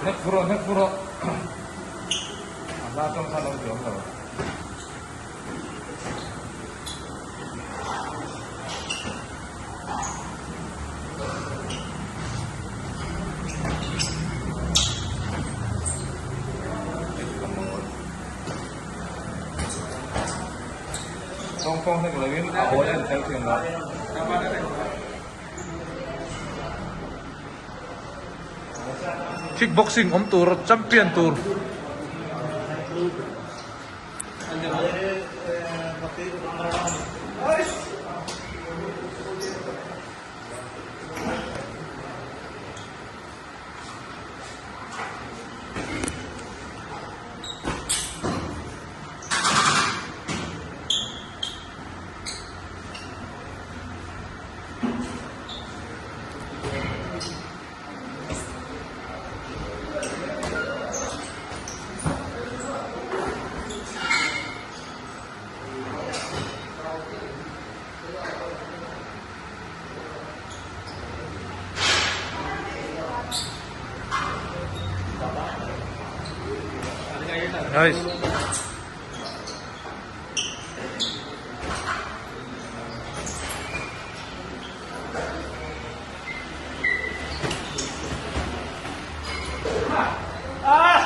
Hnek fur rawh, hnek fur rawh. A hla tawng khan awm thiam lo. Tawng tawng hnek loin a awl en fel thin lo. Kickboxing awm tur champion tur. Nice. Ah,